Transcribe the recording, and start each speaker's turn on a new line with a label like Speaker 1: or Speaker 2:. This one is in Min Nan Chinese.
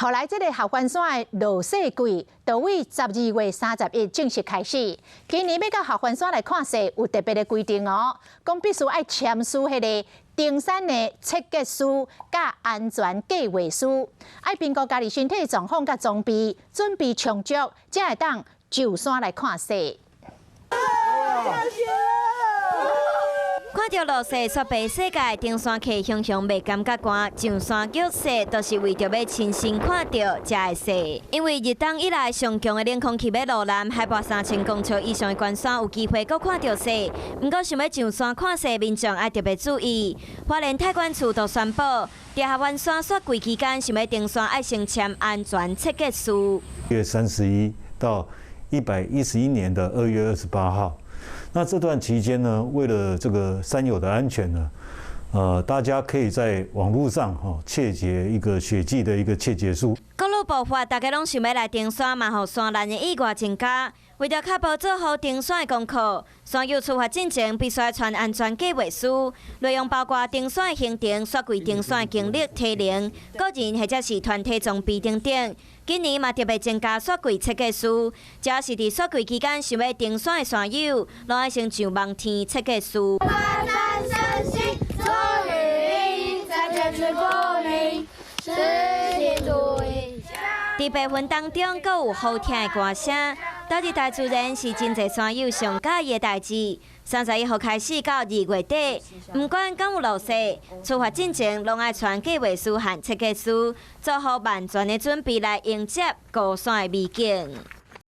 Speaker 1: 後來，這个合歡山的落雪季，就佇12月31正式開始。今年欲到合歡山來看雪，有特別的規定哦，講必須愛簽署彼个登山的切結書佮安全計劃書，愛評估家己身體狀況佮裝備，準備充足，才會當上山來看雪。
Speaker 2: 看著落雪雪白世界，登山客雄雄袂感覺寒，上山抾雪都是為著欲親身看著才會雪。因為入冬以來上強的冷空氣欲落南，海拔3000公尺以上的懸山有機會閣看著雪。毋過想欲上山看雪，民眾愛特別注意。花蓮太管處就宣布，佇合歡山雪季期間，想欲登山愛先簽安全切結書。
Speaker 3: 月31到111年的2月28號。那這段期間呢，為了這個山友的安全呢，大家可以在網路上哈切結一個雪季的一個切結書。
Speaker 2: 各路爆發，大家攏想欲來登山，嘛予山難的意外增加。為著確保做好登山的功課，山友出發進前必須簽安全計劃書，內容包括登山的行程、雪季登山的經歷、體能、個人或者是團體裝備等等。今年嘛特別增加雪季切結書，只要是佇雪季期間想欲登山的山友，攏愛先上網填切結書。
Speaker 4: 做雨在天實行主義。
Speaker 2: 佇白雲當中，閣有好聽的歌聲。投入大自然是真濟山友上佮意的代誌。31號開始到2月底，毋管敢有落雪，出發進前攏愛簽計劃書和切結書，做好萬全的準備來迎接高山的美景。